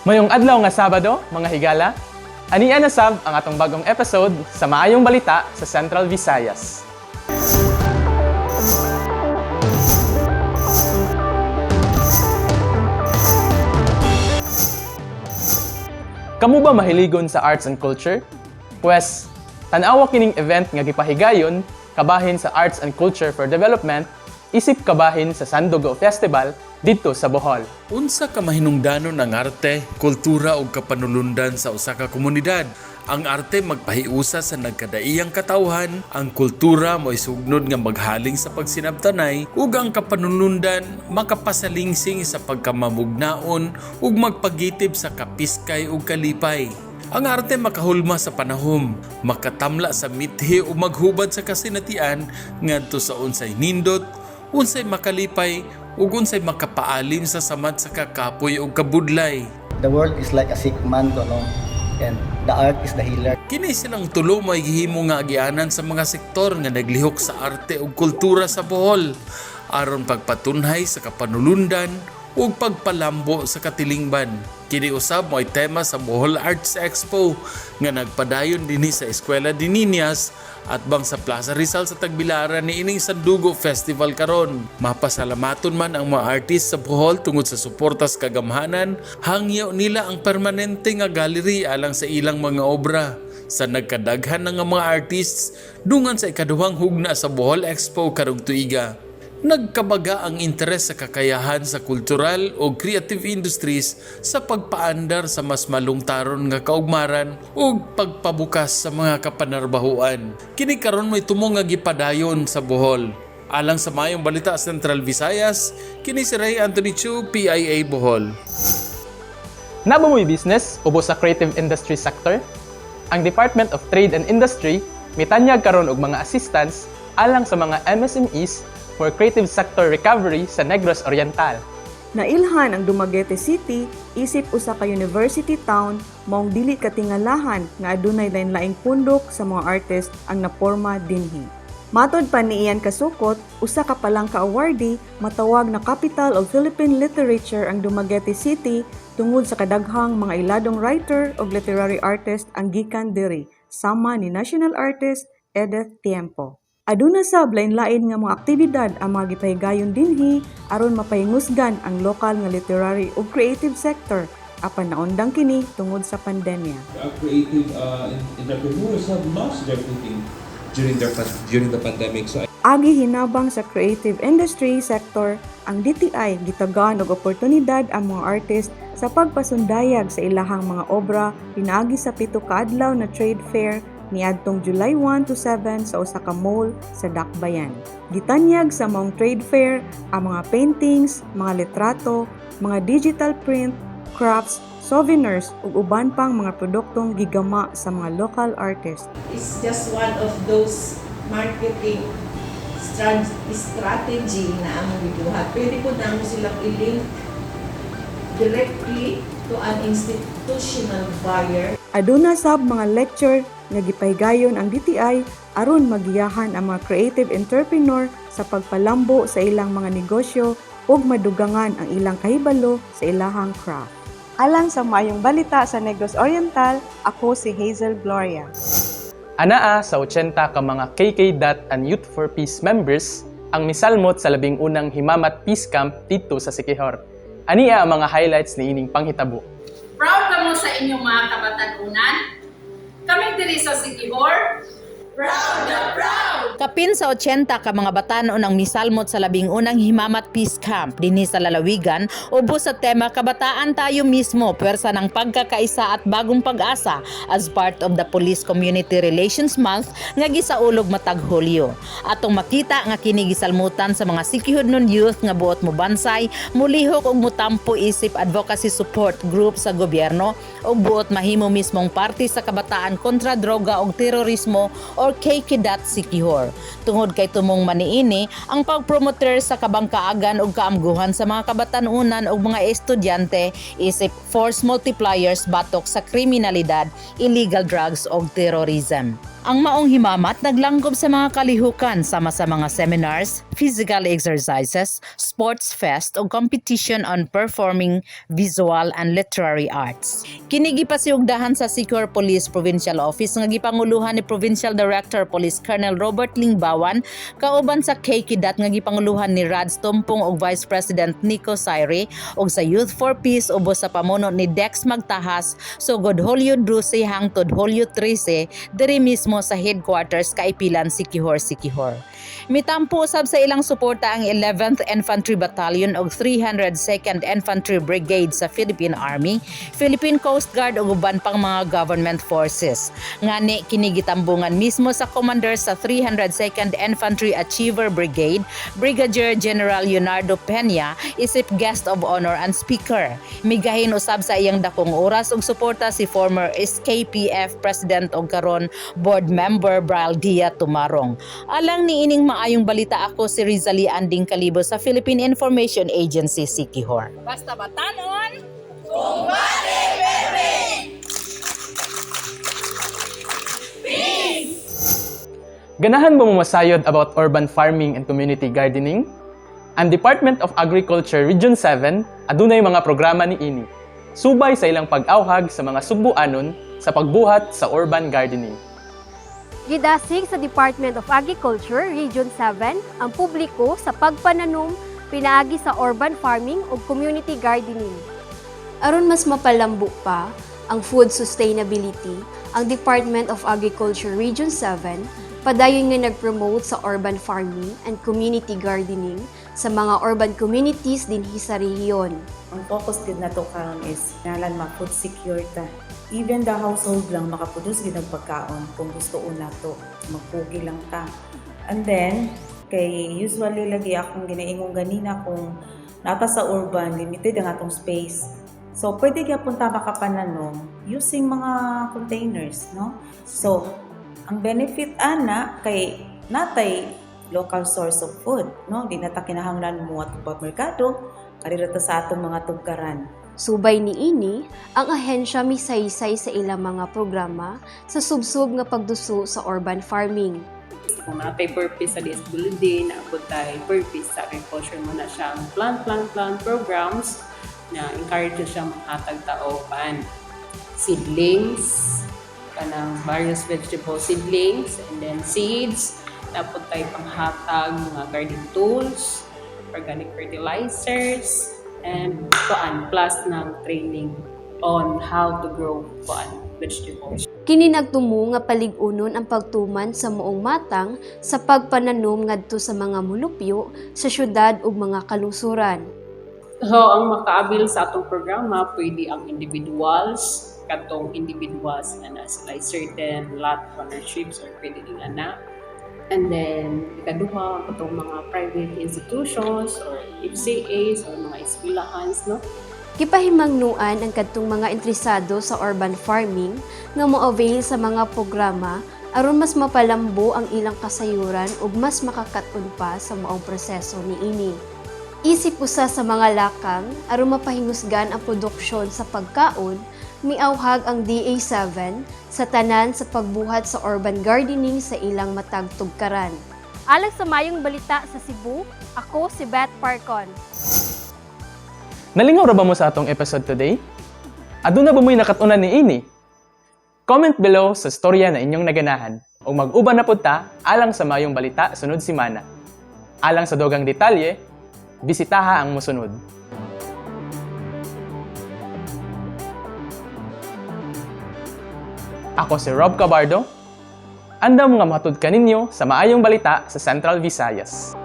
Mayong adlaw nga Sabado, mga higala, ania na sab ang atong bagong episode sa Maayong Balita sa Central Visayas. Kamu ba mahiligon sa arts and culture? Pwes, tan-awa kining event nga gipahigayon kabahin sa Arts and Culture for Development isip kabahin sa Sandugo Festival didto sa Bohol. Unsa ka mahinungdanon ang arte, kultura ug kapanulundan sa usa ka komunidad? Ang arte magpahiusa sa nagkadaiyang katawhan, ang kultura moisugnod nga maghaling sa pagsinabtanay ug ang kapanulundan makapasalingsing sa pagkamamugnaon ug magpagitib sa kapiskay ug kalipay. Ang arte makahulma sa panahom, makatamla sa mithi ug maghubad sa kasinatian ngadto sa unsay nindot, unsay makalipay ug unsay makapaalim sa samad sa kakapoy ug kabudlay. The world is like a sick man, no? And the art is the healer. Kini silang tulo may gihimo nga agianan sa mga sektor nga naglihok sa arte ug kultura sa Bohol aron pagpatunhay sa kapanulundan ug pagpalambo sa katilingban. Kini usab mo'y tema sa Bohol Arts Expo nga nagpadayon dinhi sa Eskwela de Niñas at bang sa Plaza Rizal sa Tagbilaran ni ining Sandugo Festival karon. Mapasalamaton man ang mga artist sa Bohol tungod sa suporta sa kagamhanan, hangyo nila ang permanente nga gallery alang sa ilang mga obra. Sa nagkadaghan na nga mga artists dungan sa ikaduhang hugna sa Bohol Expo karong tuiga. Nagkabaga ang interes sa kakayahan sa kultural o creative industries sa pagpaandar sa mas malungtaron nga kaugmaran ug pagpabukas sa mga kapanarbahuan. Kini karon may tumo nga gipadayon sa Bohol. Alang sa Maayong Balita Central Visayas, kini si Ray Anthony Chu, PIA Bohol. Naa ba moy business ubos sa creative industry sector? Ang Department of Trade and Industry mitanyag karon og mga assistance alang sa mga MSMEs for creative sector recovery sa Negros Oriental. Nailhan ang Dumaguete City isip usa ka university town, maong dili katingalahan nga adunay lain-laing pundok sa mga artist ang naporma dinhi. Matod pa ni Ian Kasukot, usa ka Palanca awardee, matawag na Capital of Philippine Literature ang Dumaguete City tungod sa kadaghang mga iladong writer ug literary artist ang gikan diri, sama ni national artist Edith Tiempo. Aduna sab lain-lain nga mga aktibidad ang mga gipahigayon dinhi aron mapahingusgan ang lokal nga literary ug creative sector, apan naundang kini tungod sa pandemya. Creative entrepreneurs have lost their footing during the pandemic. So Agi hinabang sa creative industry sector, ang DTI gitagaan og oportunidad ang mga artist sa pagpasundayag sa ilahang mga obra pinaagi sa 7 ka adlaw na trade fair niadtong July 1 to 7 sa usa ka mall sa Dakbayan. Gitanyag sa maong trade fair ang mga paintings, mga litrato, mga digital print, crafts, souvenirs ug uban pang mga produktong gigama sa mga local artist. It's just one of those marketing strategy na among gibuhat. Pwede po namo silang i-link directly to an institutional buyer. Aduna sab mga lecture nga gipahigayon ang DTI aron magiyahan ang mga creative entrepreneur sa pagpalambo sa ilang mga negosyo ug madugangan ang ilang kahibalo sa ilahang craft. Alang sa Maayong Balita sa Negros Oriental, ako si Hazel Gloria. Anaa sa 80 ka mga KK Dot and Youth for Peace members ang misalmot sa 11 na Himamat Peace Camp didto sa Siquijor. Ania ang mga highlights ni ining panghitabo. Proud ba mo sa inyong mga kabatanunan? Kami diri sa Siquijor, proud na proud! Kapin sa 80 ka mga batanon ang misalmot sa 11 na Himamat Peace Camp dinhi sa lalawigan ubos sa tema "Kabataan Tayo Mismo, Pwersa ng Pagkakaisa at Bagong Pag-asa" as part of the Police Community Relations Month nga gisaulog matag Hulyo. Atong makita nga kini gisalmutan sa mga Siquijornon youth nga buot mobansay, mulihok ug mutampo isip advocacy support group sa gobyerno ug buot mahimo mismong parte sa Kabataan Kontra Droga ug Terorismo or KK Siquijor. Tungod kay tumong maniini ang pagpromoter sa kabangkaagan ug kaamguhan sa mga kabatanunan ug mga estudyante isip force multipliers batok sa kriminalidad, illegal drugs ug terrorism. Ang maong himamat naglangkob sa mga kalihukan sama sa mga seminars, physical exercises, sports fest ug competition on performing visual and literary arts. Kini gipasiugdahan sa Siquijor Police Provincial Office nga gipanguluhan ni Provincial Director Police Colonel Robert Lingbawan kauban sa KKDAT nga gipanguluhan ni Rads Tumpong ug Vice President Nico Saire ug sa Youth for Peace ubos sa pamuno ni Dex Magtahas sugod Hulyo 12 hangtod Hulyo 13 diri mismo sa headquarters Kaipilan, Siquijor, Siquijor. Mitampo usab sa ilang suporta ang 11th Infantry Battalion ug 302nd Infantry Brigade sa Philippine Army, Philippine Coast Guard ug uban pang mga government forces. Ngani kini gitambungan mismo sa commander sa 302nd Infantry Achiever Brigade, Brigadier General Leonardo Peña, isip guest of honor and speaker. Migahin usab sa iyang dakong oras ug suporta si former SKPF President ug karon board member Brial Dia Tumarong. Alang ni ining maayong balita, ako si Rizali Anding Kalibo sa Philippine Information Agency, Siquijor. Basta batanon, Kumbate Pepe! Ganahan ba mo masayod about urban farming and community gardening? Ang Department of Agriculture Region 7 adunay mga programa ni ini. Subay sa ilang pag-awhag sa mga Sugbuanon sa pagbuhat sa urban gardening. Gidasig sa Department of Agriculture Region 7 ang publiko sa pagpananom pinaagi sa urban farming ug community gardening. Aron mas mapalambo pa ang food sustainability, ang Department of Agriculture Region 7 padayon nga nag-promote sa urban farming and community gardening sa mga urban communities dinhi sa rehiyon. Ang focus gid nato karon is kinahanglan ma-food secure ta. Even the household lang makaproduce gid og pagkaon kung gusto nato, magpugi lang ta. And then kay usually lagi akong ginaingon ganina, kung nata sa urban, limited ang atong space. So pwede gyapon ta makapananom using mga containers, no? So ang benefit ana kay natay local source of food, no? Di na ta kinahanglan mo ato pa merkado, karira ta sa atong mga tugkaran. Subay niini, ang ahensya misaysay sa ilang mga programa sa subsob nga pagduso sa urban farming. Kung natay purpose sa DSWD, naa pod tay purpose sa agriculture mo na siyang plant, plant, plant programs na encourage siya manghatag tao pan seedlings, kanang various vegetable seedlings and then seeds. Naa pod tay panghatag mga garden tools, organic fertilizers, and kuan plus ng training on how to grow kuan vegetables. Kini nagtumo nga palig-unon ang pagtuman sa maong matang sa pagpananom ngadto sa mga mulupyo sa syudad ug mga kalungsuran. So, ang makaabil sa atong programa, pwede ang individuals, katong individuals na nasa sila certain lot ownerships or pwede din ana. And then, ikaduha, katong mga private institutions or FCAs or mga eskwelahans, no? Gipahimangnuan ang kadtong mga interesado sa urban farming nga mo-avail sa mga programa aron mas mapalambo ang ilang kasayuran ug mas makakat-on pa sa maong proseso niini. Isip usa sa mga lakang aron mapahingusgan ang produksyon sa pagkaon, miawhag ang DA7 sa tanan sa pagbuhat sa urban gardening sa ilang matag tugkaran. Alang sa mayong balita sa Cebu, ako si Beth Parcon. Nalingaw ra ba mo sa atong episode today? Aduna ba mo'y nakatunan ni ini? Comment below sa storya na inyong naganahan o mag-uban na pud ta alang sa mayong balita sunod simana. Alang sa dugang detalye, bisitaha ang musunod. Ako si Rob Cabardo. Andam nga matud kaninyo sa maayong balita sa Central Visayas.